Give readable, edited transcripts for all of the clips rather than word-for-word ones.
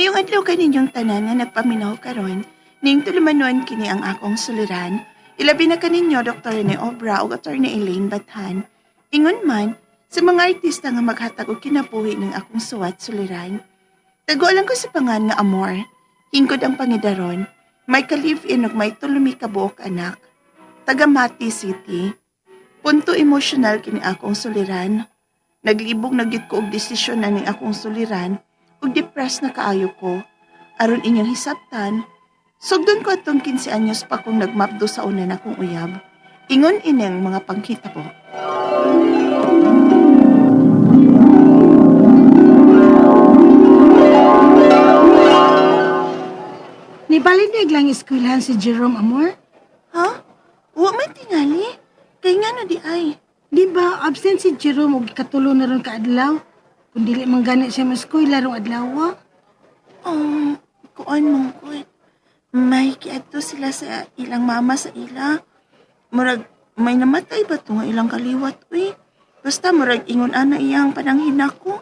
Maayong adlaw kaninyong tanan nga nagpaminaw karon, ning tulumanon kini ang akong suliran. Ilabi na kaninyo Dr. Rene Obra ug Attorney Elaine Bathan. Ingon man sa mga artista nga maghatag og kinabuhi ng akong suwat suliran. Tago lang ko sa pangan nga Amor. Hingkod ang pangidaron. May ka-live-in ug may tulumi ka buok anak. Taga Mati City. Punto emosyonal kini akong suliran. Naglibog na gyud ko og desisyon na ning akong suliran ug depressed na kaayo ko. Aron inyong hisabtan, sugdon ko atong 15 anyos pa kong nagmapdo sa una na kong uyab. Ingon ineng mga panghitabo. Nibalik lang eskwelahan si Jerome, Amor? Ha? Wa man tingali. Kay ngano di ay? Di ba, absent si Jerome og ikatulo na ron kaadlaw? Kung dili man gani siya maskwela rong adlaw. Kuan mong kuan. May kiadto sila sa ilang mama sa ila. Murag may namatay ba to nga ilang kaliwat uy? Basta murag ingon ana iyang pananghina ko.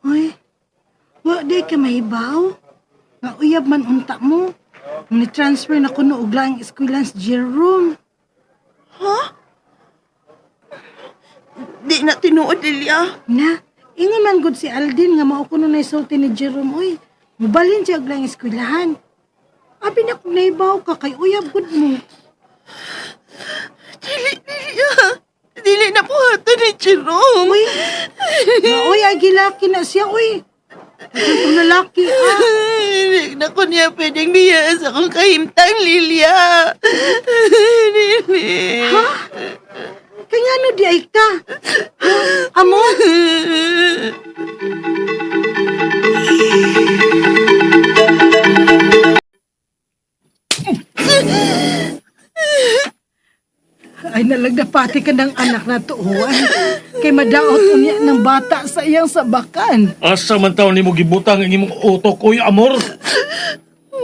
Uy, wa di ka mahibaw. Nga uyab man unta mo. Ni-transfer na kuno og laing eskwelahan si Jerome. Ha? Di na tinuod, Lilia. Na, ingon man gud si Aldin nga mao kuno na isulti ni Jerome, uy. Mubalhin siya og laing eskwelahan. Abi na kung nahibaw ka kay uyab gud mo. Dili, Lilia. Dili na po hato ni Jerome. Uy, nga, uy, ay gilaki na siya, uy. Ang lalaki, ah. Hindi na ko niya pwedeng niya sa akong kahimtang, Lilia. Dili. Ha? Kaya ano di ay ka? Ha? Amo? Ay, nalagdapati ka ng anak na tuhuan. Kay madaot unya ng bata sa iyang sabakan. Asa man taon nimo gibutang ang imong utok, oy Amor?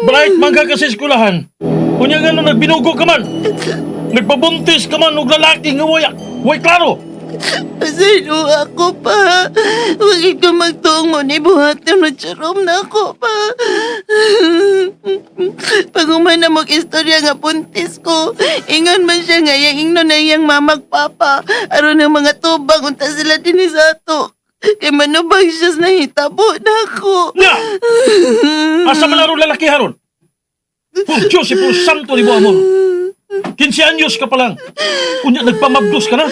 Bright man ka kasi eskwelahan. Unya nga nung nagbinugo ka man. Nagpabuntis ka man og lalaki nga way klaro. Pasaylo ako pa. Huwag ka magtungo ni buhatin mo, Jerome, na ako pa. Pag na mag-istorya nga puntis ko, ingon man siya nga iyang ingnon na iyang mamag papa. Aron ng mga tubang, unta sila din sa ato. Kay manubag siya sa nahitabo na ako. Nya! Asa man aron lalaki haron? Por Diyos, si por santo ni mo, Amor. 15 anyos ka pa lang. Unya nagpamabdos ka na.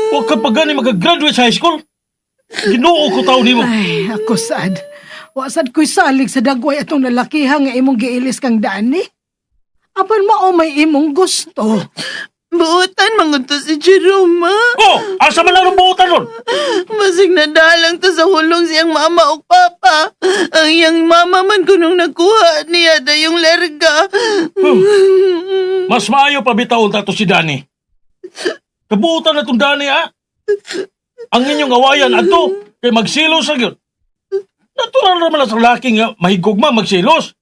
Huwag ka pa gani magagraduate sa high school. Ginoo ko tao nimo. Ay, ako sad. Wa sad ko'y salig sa dagway atong lalakiha nga imong giilis kang dani. Apan mao may imong gusto. Buotan man to si Jerome, ha? Oh, asa man aron buotan ron? Basig nadalang to sa hulong siyang mama o papa. Ang iyang mama man kunong nakuha niya da yung lerga. Mas maayo pa bitawon ta to si Danny. Kabuutan na tong Danny, ha? Ang inyong awayan adto kay magsilos ra gyud. Natural raman na sa lalaki nga mahigugma magsilos.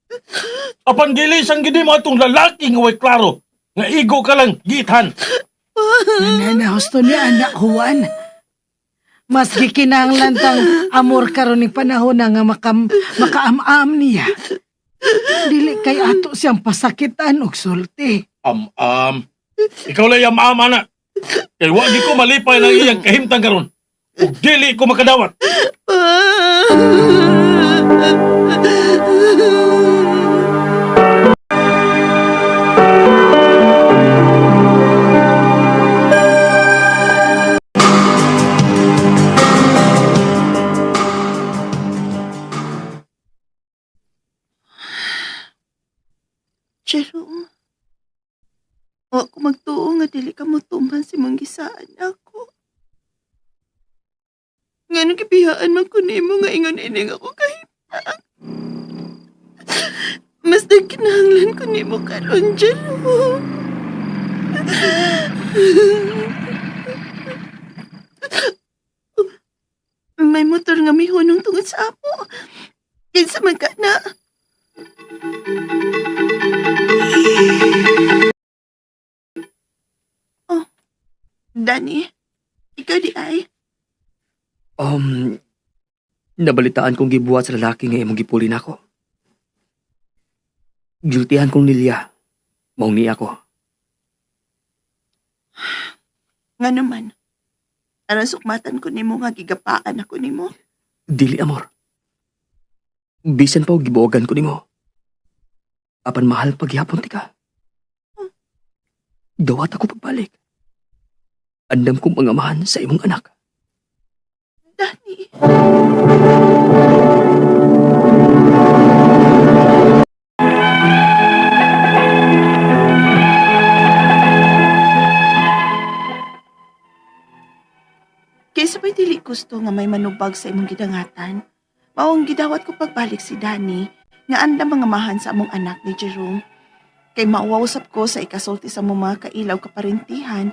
Apan gilisan gid mo atong lalaki nga way klaro nga igo ka lang giithan. Nanana, husto niya, anak Juan. Mas gikinahanglan tang amor karon ning panahon na nga makaam-am niya. Dili kay ato siyang pasakitan og sulti. Am-am. Ikaw lay am-am ana. Kay wa gi ko malipay ng iyang kahimtang karon. Ug dili ko makadawat. Jerome, wa ko magtuo nga dili ka motuman si mong gisaan ako. Nga nung gibihaan man ko nimo nga ingon ining ako kahimtang. Mas nagkinahanglan ko nimo karon, Jerome. May motor nga mihunong tungod sa amo. Kinsa man ka na. Oh, Danny, ikaw di ay. Nabalitaan kong gibuhat sa lalaki nga imong gipuli nako. Giltihan kong nilya. Maong niya ako. Nga naman, aron sukmatan ko nimo nga gigapaan ako nimo. Dili, amor. Bisan pa og gibuogan ko nimo. Apan mahal paghihapon ti ka. Dawat ako pagbalik. Andam kong pangamahan sa imong anak. Danny. Kaysa pa'y dili gusto nga may manubag sa imong gidangatan, maong gidawat ko pagbalik si Danny nga andam mga mahan sa among anak ni Jerome. Kay mauwausap ko sa ikasulti sa among mga kailaw kaparentihan,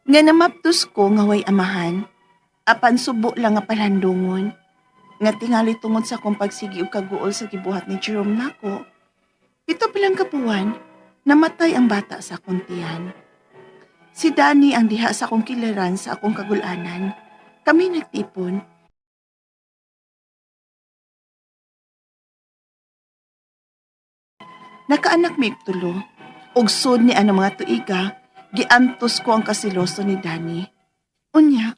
nga namaptos ko nga way amahan apan subo lang nga palandungon. Nga tingali tungod sa akong pagsigi og kaguol sa gibuhat ni Jerome nako. Ito bilang kabuwan, namatay ang bata sa akong tiyan. Si Danny ang diha sa akong kiliran sa akong kagulanan. Kami nagtipon. Nakaanak mi og tulo. Og sud ni ang mga tuiga, giantos ko ang kasiloso ni Danny. Unya,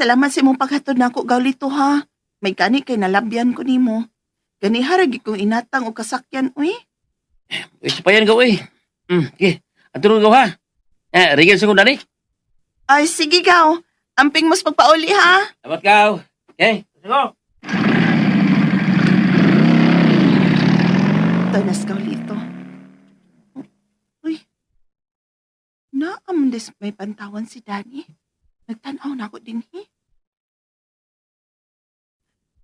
salamat sa imong paghatod nako gawlito ha. May gani kay nalabyan ko nimo. Gani haragi kong inatang og kasakyan uy. Uy, sapayan ka, uy. Okay. Atulog ka, ha? Eh, rigil sa kong dani. Ay sige gaw. Amping mas pagpauli ha. Dapat ka, okay? Let's go. Tanas gawlito. Uy. Naam des may pantawan si Danny. Nagtan-aw na ako dinhi.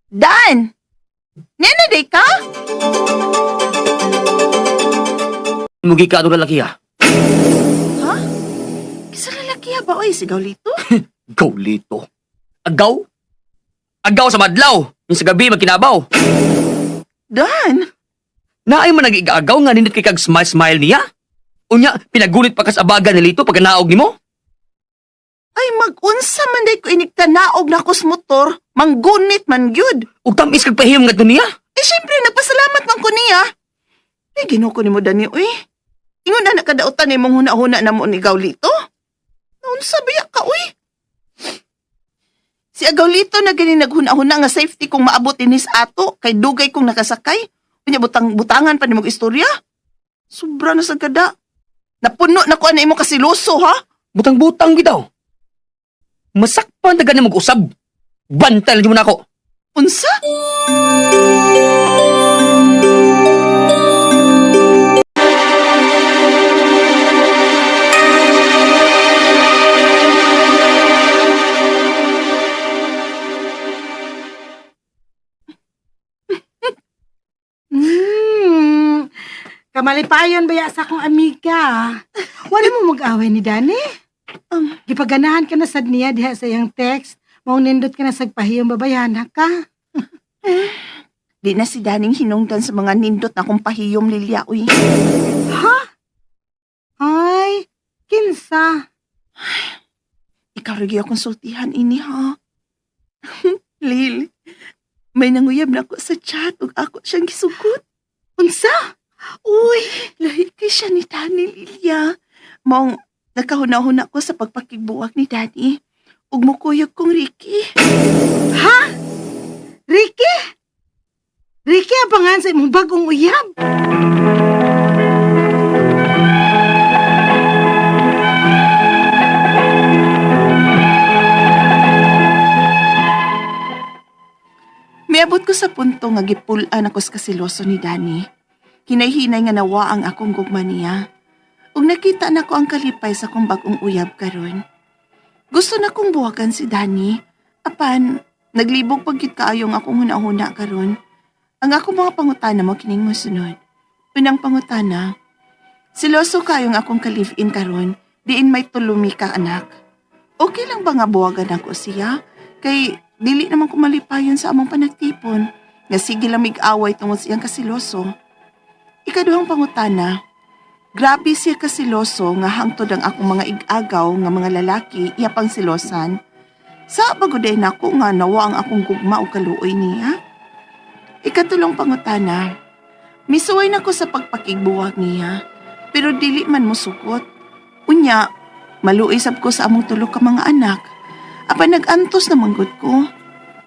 Dan! Nena day ka? Mugi ka atong lalaki ha. Ha? Kisa lalaki ha ba oy si Gawlito? Gawlito. Agaw? Agaw sa madlaw. Yung sa gabi magkinabaw. Dan! Naay man nag-igaagaw nga nindot kay kag smile-smile niya. Unya, pinagunit pa kas abaga ni Lito pagka naog nimo. Ay, mag-unsa man day ko inigtanaog na kos motor, manggunit man gyud. Ug tamis kag pahiyom ngadto niya. Eh, syempre, nagpasalamat man ko niya. Ay, ginoo ko nimo Dani, uy. Ingon na nakadautan imong huna-huna na mo ni Gaulito. Naunsa biya ka, uy. Si Agaulito na gani naghuna-huna nga safety kung maabot inis ato kay dugay kong nakasakay. Unya butang butangan pa nimog istorya. Sobra na sa gada. Napuno na ko ana imo kasiluso ha. Butang-butang bitaw. Masakpan na gani mag-usab. Bantal mo na ako. Unsa? Kamalipayon ba ya sa akong amiga? Wala mo mag-away ni Danny? Gipaganahan ka na sad niya diha sa iyang text. Maunindot ka na sa pahiyong babayana ka. Di na si Daning hinungdan sa mga nindot na akong pahiyom Lilia, uy. Ha? Ay, kinsa? Ikaw rin akong sultihan ini, ha? Lil, may nanguyab na ako sa chat ug ako siyang gisugot. Unsa? Uy, lahi kay siya ni Danny, Lilia. Maong nakahuna-huna ko sa pagpakigbuwak ni Danny. Ug mukuyog kong Ricky. Ha? Ricky? Ricky, abangan sa imong bagong uyab. Miabot ko sa punto nga gipulan ako sa kasiloso ni Danny. Hinay-hinay nga nawa ang akong gugma niya. Ug nakita na ko ang kalipay sa akong bagong uyab karon. Gusto na kong buwagan si Danny. Apan, naglibog pagkit kaayong akong hunahuna karon. Ang akong mga pangutana mo kining mosunod. Unang pangutana, siloso kayong akong ka-live-in karon, diin may tulumi ka anak. Okay lang ba nga buwagan ako siya? Kay dili naman ko malipayon sa among panagtipon. Nga sige lamig away tungod sa iyang kasiloso. Ikaduhang pangutana, grabe siya kasiloso nga hangtod ang akong mga igagaw nga mga lalaki iya pang silosan. Sa baguday nako nga nawa ang akong gugma o kaluoy niya. Ikatulong pangutana, misuway na ko sa pagpakigbuwag niya, pero dili man mosugot. Unya, maluoy sab ko sa among tulo ka mga anak. Apan nag-antos na manggod ko.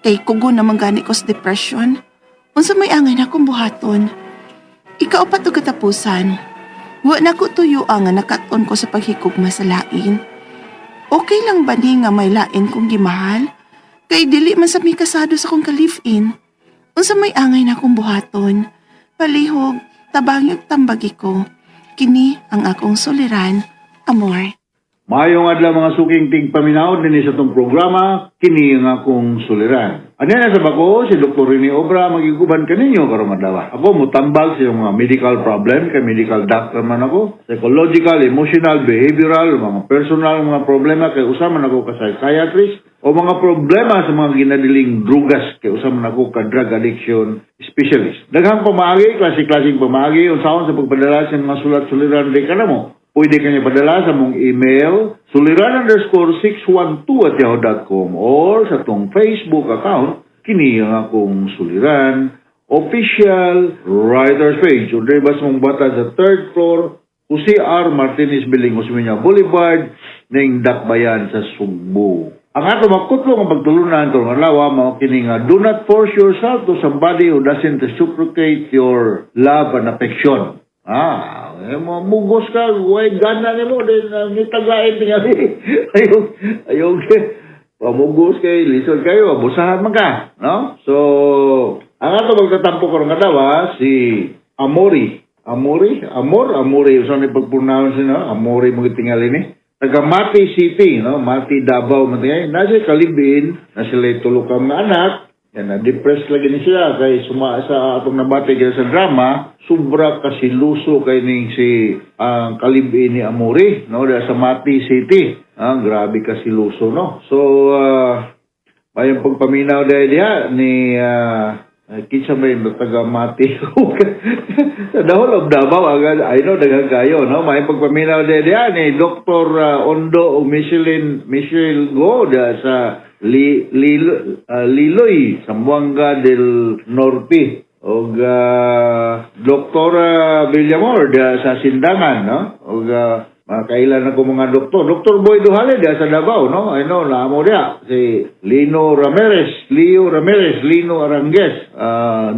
Kay kugo na gani ko sa depression. Unsa may angay na akong buhaton. Ikaw pa to katapusan. Wa na ko tuyo ang nga nakat-on ko sa paghikugma sa lain. Okay lang ba ni nga may lain kong gimahal? Kay dili man sa mi kasado sa kong ka-live-in. Unsa may angay na akong buhaton. Palihog, tabangi ug tambagi ko. Kini ang akong suliran, amor. Maayong adlaw, mga suking tigpaminaw, dinhi sa atong programa, kini ang akong suliran. Ano na sa bako, si Dr. Rene Obra magiguban kaninyo karong adlaw. Ako mutambag sa iyong mga medical problem, kay medical doctor man ako. Psychological, emotional, behavioral, mga personal mga problema kay usa man ako ka psychiatrist o mga problema sa mga ginadiling drugas kay usa man ako ka drug addiction specialist. Daghang pamaagi, klase-klaseng pamaagi unsaon sa pagpadala sa mga sulat suliran di kanamo. Pwede kanya padala sa mong email suliran_612@yahoo.com or sa tong Facebook account, kini ang akong suliran official writers page, o diri sa mong bata sa third floor, Jose R. Martinez Building, Osmeña Boulevard, ning Dakbayan sa Sugbo. Ang ato makutlo nga pagtulunan karong adlaw mao kini nga do not force yourself to somebody who doesn't reciprocate your love and affection. Ah, eh, mugos ka, way gana nimo then nitagain tingali. Ayaw, ayaw, pamugos kay lisod kayo, abusahan man ka, no? So, ang ato magtatampo karong adlaw si Amori. Amori, Amor, Amori, usa ni pag-pronounce, no? Amori mo tingali ni. Taga Mati City, no? Mati, Davao, man tingali. Nasa kalibin, na sila tulo ka mga anak. Yan, na-depressed lagi ni siya kay suma sa atong nabati kaya sa drama, sobra kasiluso kay ning si ang kalibin ni Amori, no, diha sa Mati City. Ah, grabe kasiluso, no. So, ayong pagpaminaw dahil diha ni kinsa may taga Mati sa the whole of Davao agad, I know daghang kayo, no. May pagpaminaw dahil diha ni Dr. Ondo o Michelin Michelle Go diha sa Li, Lilo, Liloy, Zamboanga del Norte og Dr. Villamor diha sa Sindangan, no, og mga kailan ako mga doktor. Dr. Boy Duhale diha sa Davao, no? I know, naamo diha. Si Lino Ramirez, Leo Ramirez, Lino Arangues,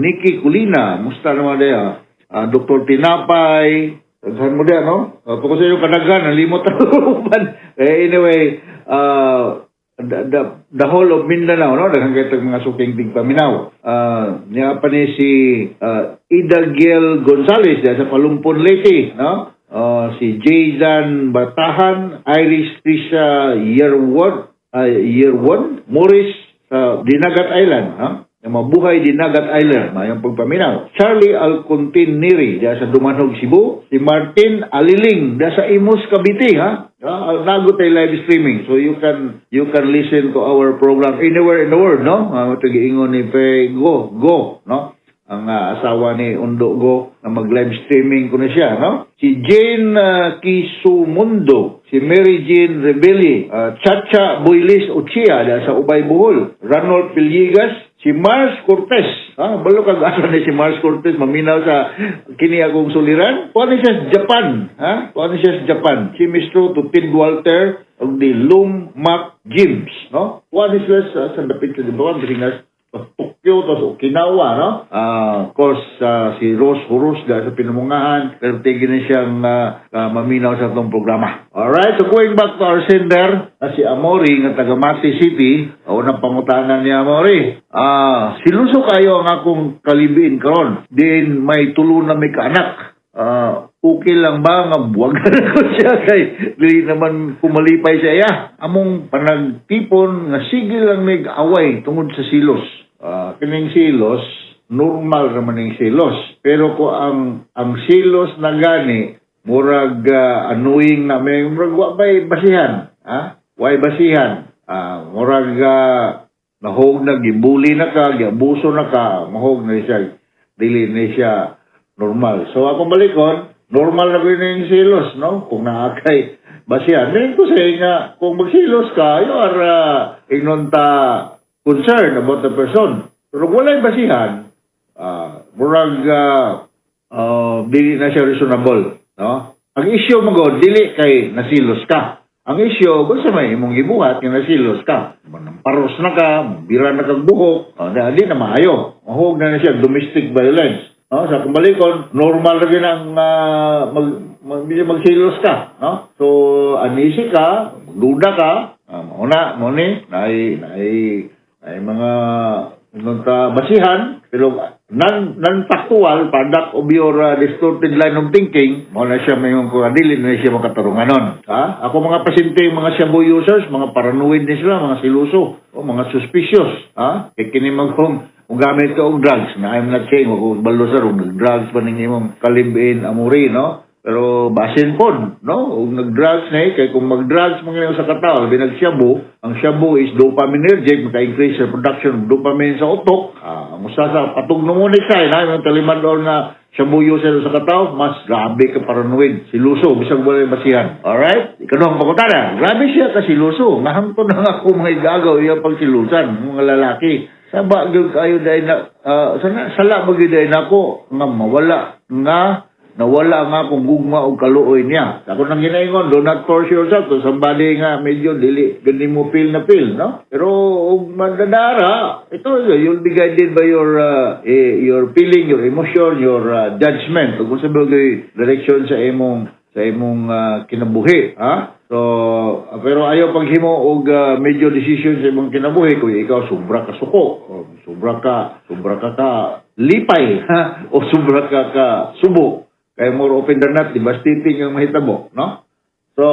Nikki Culina, musta naman diha. Dr. Tinapay, daghan mo diha, no? Pagko sa inyo kadaghan, nalimot ako. Eh, anyway, the whole of Mindanao, no? Daghan kay tag mga suking tigpaminaw. Niya pa ni si Ida Giel Gonzales diha sa Palumpon, Leyte, no? Si Jayzan Batahan, Iris Trisha Yearwood, Yearwood, Morris sa Dinagat Island, ha? Yung Mabuhay Dinagat Island, mayong pagpaminaw. Charlie Alcontin Neri, diya sa Dumanhog, Cebu. Si Martin Aliling, diya sa Imus, Cavite, ha? Nago tayo live streaming. So you can listen to our program anywhere in the world, no? Uh, ingon ni Pe Go, Go, no? Ang asawa ni Undo Go na mag-live streaming ko na siya, no? Si Jane Kisumundo, si Mary Jane Rebelli, Chacha Boylis Ochia dahil sa Ubay, Bohol, Ranald Pilyigas, si Mars Cortez, ah, balo kag asa ni si Mars Cortez maminaw sa kini akong suliran. Kuha ni siya sa Japan, ha? Kuha ni siya sa Japan. Si Mr. to Ted Walter og di Lum Mac James, no? Kuha ni sila sa dapit sa Japan, bising Tokyo, tapos Okinawa, no? Ah, of course, si Rose Horus dahil sa Pinamungahan, pero tigil na siyang maminaw sa itong programa. Alright, so going back to our sender, si Amori, nga taga Mati City, unang pangutanan ni Amori. Ah, siluso kayo ang akong kalibin karon. Din may tulo na may kaanak. Ah, okay lang ba nga buwagan ko siya kay dili naman kumalipay sa iya? Among panagtipon nga sige lang nag-away tungod sa silos. Ah, kining silos, normal raman ning silos. Pero ko ang silos na gani murag annoying na may murag wa bay basihan, ha? Way basihan. Ah, murag nahog na gibuli na ka, giabuso na ka, mahog na siya, dili na siya. Normal. So akong balikon, normal na gyud yung silos, no? Kung naa kay basihan. Mean ko say nga, kung magsilos ka, you are ingnon ta concerned about the person. Pero kung walay basihan, murag dili na siya reasonable, no? Ang issue mo gud, dili kay nasilos ka. Ang issue, kung sa may imong gibuhat nga nasilos ka, manamparos na ka, bira na kag buhok, di na maayo. Mahug na na siya domestic violence. No? Sa kumbalikon, normal ra gyud ang magsilos ka, no? So uneasy ka, duda ka, mao na, mao ni, naay mga ingon ta basihan, pero non factual product of your distorted line of thinking, mao na siya mayon ko dili na siya makatarunganon, ha. Ako mga pasyente, mga shabu users, mga paranoid ni sila, mga siluso o mga suspicious, ha, kay kini man kung gamit ka og drugs na, I'm not saying ko balo sa kung nag-drugs pa ning imong ka-live-in amore, no? Pero basin pod, no? Ug nag-drugs na eh, kay kung mag-drugs mo ngayon sa katao, labi nag-shabu, ang shabu is dopaminergic, maka-increase sa production of dopamine sa utok. Ang usa sa pathognomonic sign, ha, yung taliman na shabu user sa katao, mas grabe ka paranoid, siluso, bisag wala basihan. Alright? Ikaduhang pangutana, grabe siya ka siluso. Ngahangto na nga ako mga igagaw iyang pagsilusan, mga lalaki. Saba gyud kayo dahil na, sana, sala ba gyud dahil nako nga mawala nga nawala nga akong gugma og kaluoy niya. Ako nang ginaingon, do not force yourself to somebody nga medyo dili gani mo feel na feel, no? Pero og mandadara, ito you'll be guided by your feeling, your emotion, your judgment. Ug kung sa bagay direction sa imong kinabuhi, ha? So, pero ayaw paghimo og major decision sa imong kinabuhi kung ikaw sobra ka suko, o sobra ka ka lipay, ha? O sobra ka ka subo. Kaya more often than not, devastating ang mahitabo, no? So,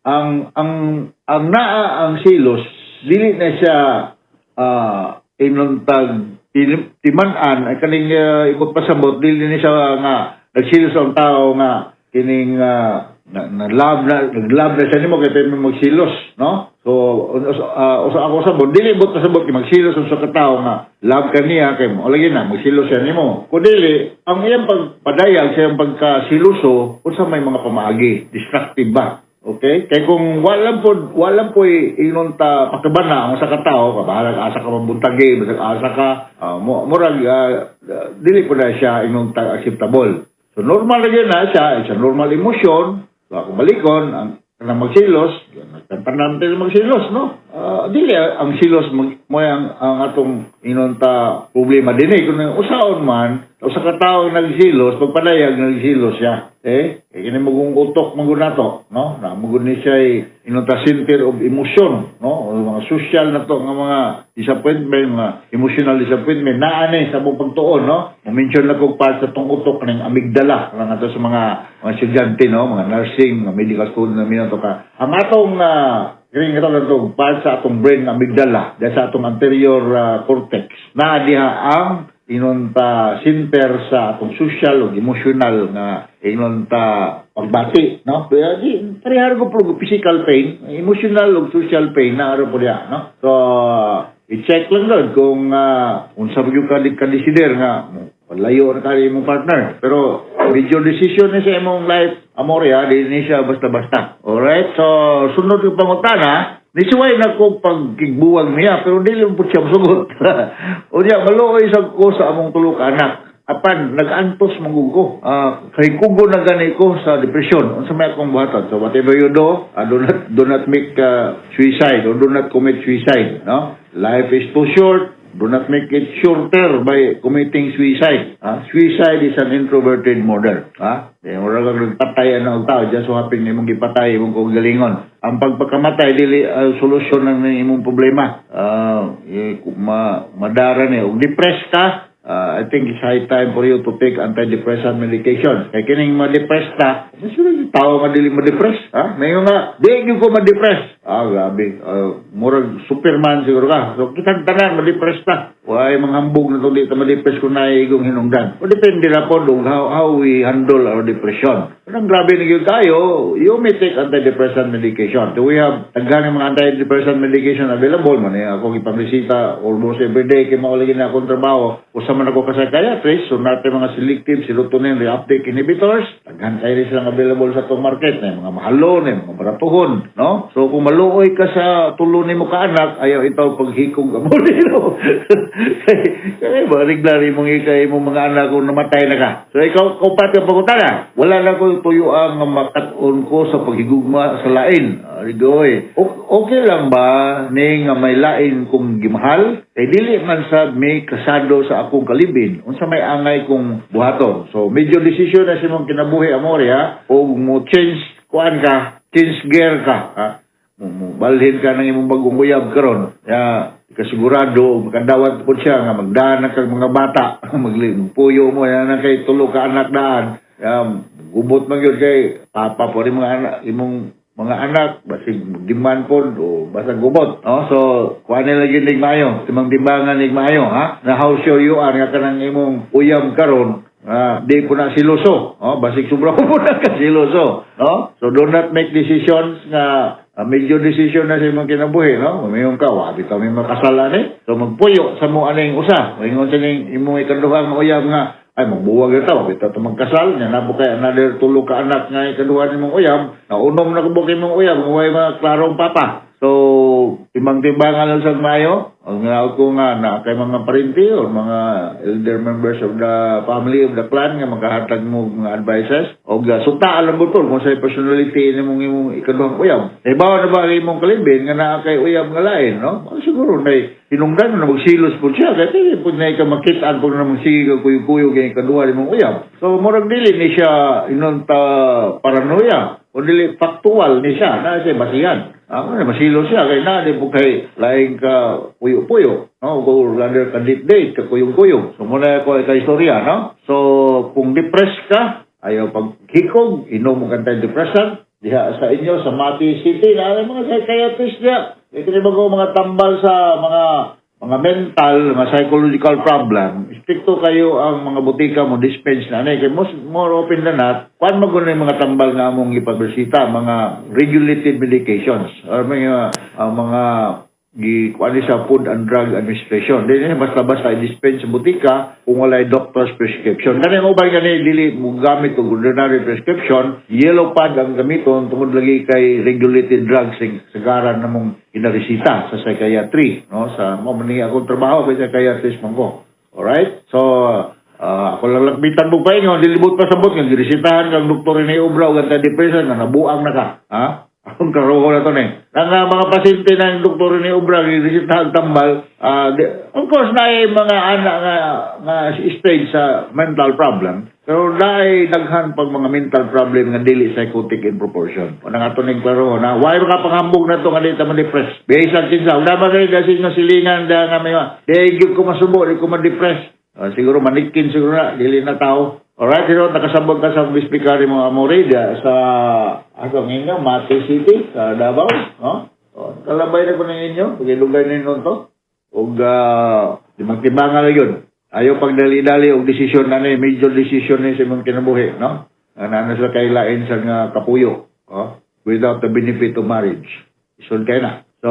ang naa ang silos, dili na siya inuntag timan-an ay kaning ikot pasabot, dili ni siya nga nagsilos ang tao nga kining na love na, nag-love na siya nimo kay pwede mo magsilos, no? So usa ako sabot, dili bot pasabot kay magsilos sa ka tawo nga love ka niya kay mo lagi na magsilos siya nimo. Kun dili, ang iyang pagpadayag sa iyang pagkasiluso, unsa may mga pamaagi, destructive ba? Okay? Kay kung walang po ingon ta pakabana ang sa katao, kabahalag asa ka mabuntagi, bisag asa ka, murag dili po na siya ingon ta acceptable. So normal na gyud na siya, it's a normal emotion. So ako balikon ang kanang magsilos, nagtantanan tayo magsilos, no? Dili ang silos mo ang atong inon ta problema dinhi. Kung usaon man, usa ka tawo nagsilos, pagpadayag nagsilos siya. Eh, kini magong utok man gud nato, no? Na magud ni siya inon ta center of emotion, no? O mga social na to nga mga disappointment, mga emotional disappointment naa ni sa mong pagtuon, no? Mo-mention na kog part sa tong utok ning amygdala nga ato sa mga estudyante, no? Mga nursing, mga medical student na minato ka. Ang atong kini nga to part sa atong brain nga amygdala, diha sa atong anterior cortex. Naa diha ang inon ta center sa atong social ug emotional nga inon ta pagbati, no? Kaya di parehar ko po physical pain, emotional ug social pain na aro po diha, no? So i-check lang doon kung unsa ba gyud ka desider nga layo na kayo imong partner. Pero major decision ni sa imong life, amore ha, di ni siya basta-basta. Alright? So, sunod yung pangutana, nisuway na ko pagkigbuwag niya, pero dili mo po siya musugot. O niya, maluoy sa ko sa among tulo ka anak. Apan, nag-antos man ko. Kay kugo na gani ko sa depression. Unsa may akong buhaton? So whatever you do, do not make suicide or do not commit suicide, no? Life is too short. Do not make it shorter by committing suicide. Ah, suicide is an introverted murder. Ah, eh, mura kang nagpatay ang tao, just so happen imong gipatay imong kaugalingon. Ang pagpakamatay dili solusyon ng imong problema. Eh, madara ni og depressed ka, I think it's high time for you to take antidepressant medication. Kay kining ma-depress ta, sino yung tao nga dili ma-depress? Ha? May nga, di gyud ko ma-depress. Ah, grabe. Murag Superman siguro ka. So, kitang tanan, ma-depress ta. Way manghambog na di ta ma-depress kung naigong hinungdan. O depende na po og how we handle our depression. Kung ang grabe na gyud tayo, you may take antidepressant medication. So we have daghan ng mga antidepressant medication available man eh. Ako gipamisita almost every day kay mao lagi na akong trabaho. Usa man ako ka psychiatrist, so natin mga selective serotonin reuptake inhibitors, daghan kayo rin silang available sa atong market na mga mahalon, na mga baratuhon, no? So kung maluoy ka sa tulo nimo ka anak, ayaw itaw paghikog amo nino. Kay ba regla rin mong ikay imong mga anak kung namatay na ka. So ikaw kaupat ka pangutana, wala na ko tuyo ang makat-on ko sa paghigugma sa lain. Arigoy. Okay lang ba ni nga may lain kong gimahal? Kay dili man sa may kasado sa akong kalibin. Unsa may angay kong buhaton. So medyo desisyon na sa imong kinabuhi, amore, ha. O mo change kuan ka, change gear ka, ha. Mo balhin ka ng imong bagong uyab karon. Ya, kasigurado makadawat po siya nga magdaan na kag mga bata, magpuyo mo yan na kay tulo ka anak daan. Ya, gubot man gyud kay papa po rin mga anak imong mga anak, basig demand po o basta gubot, no? So kuan nila gyud nig maayo, timang timbangan nig maayo, ha, na how sure you are nga kanang imong uyab karon, ah, di po na siloso, oh, basig sobra po na ka siloso, no? So do not make decisions nga medyo decision na sa imong kinabuhi, no? Mamingon ka, wa bitaw may makasala ni. So magpuyo sa mo aning usa. Maingon sa ning imong ikaduhang uyab nga ay magbuwag ito, bitaw ta magkasal, nya na po kay another tulo ka anak nga ikaduha nimong uyab, naunom na kubok imong uyab, way mga klarong papa. So, timbang-timbangan lang sa mayo, ang nga ko nga na kay mga parinti or mga elder members of the family of the clan nga makahatag mo mga advices o ga suta alam mo to kung sa personality nimong imong ikaduhang uyab. Eh bawa na ba ang imong kalibin nga naa kay uyab nga lain, no? Oh, siguro na hinungdan na magsilos po siya kay dili po na ka makitaan po na magsige ka kuyo-kuyo kay ikaduha nimong uyab. So murag dili ni siya inon ta paranoia o dili factual ni siya na siya basihan. Ako na masilo siya kay na di po kay laing ka puyo-puyo, no? Kung under ka date date ka kuyong-kuyong. So muna ko kay istorya, no? So kung depressed ka, ayaw paghikog, inom mo kang antidepressant diha sa inyo sa Mati City na may mga psychiatrist diha. Kaya kini bago mga tambal sa mga mental, mga psychological problem, stricto kayo ang mga botika mo dispense na ani kay most more open than not, kuan man gud yung mga tambal nga among ipagresita, mga regulated medications or mga gi kuan ni sa Food and Drug Administration. Dili na basta-basta i-dispense sa botika kung walay doctor's prescription. Kani mo ba gani dili mo gamit og ordinary prescription, yellow pad ang gamiton tungod lagi kay regulated drugs sing sagaran namong ginaresita sa psychiatry, no? Sa mo man ni akong trabaho kay psychiatrist man ko. Alright? So, ako lang lakbitan mo pa ingon, dilibot pa sabot nga giresitahan kang doktor ni Obra og antidepressant nga nabuang na ka. Ha? Akong karoho na to ni. Ang mga pasyente ng doktor ni Obra giresitahan tambal, of course na mga anak nga stage sa mental problem. Pero naay daghan pag mga mental problem nga dili psychotic in proportion. Unang ato ning klaro na why makapanghambog na to nga di ta ma-depress. Based kinsa, wala ba kayo dahil nga silingan da nga may di gyud ko masubo, di ko ma-depress. Ah, siguro manikin siguro na, dili na tao. Alright, pero nakasabot ka sa speaker mo Amore dia sa asa inyo, Mati City sa Davao, no? Oh, kalabay na ko ng inyo, pagilugay ninyo to. Ug timang-timbangan lang yun. Ayaw pagdali-dali og desisyon na ni, major decision ni sa imong kinabuhi, no? Ana na sila kay lain sa nga kapuyo, oh, without the benefit of marriage. Isun kayo na. So,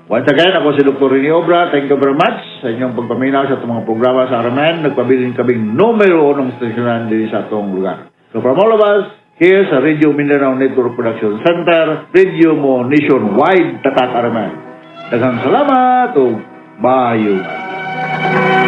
once again, ako si Dr. Rene Obra. Thank you very much sa inyong pagpaminaw sa atong mga programa sa RMN. Nagpabilin kaming numero unong stasyonan diri sa atong lugar. So, from all of us, here sa Radio Mindanao Network Production Center, Radio Mo Nationwide, Tatak RMN. Daghang salamat ug maayong adlaw.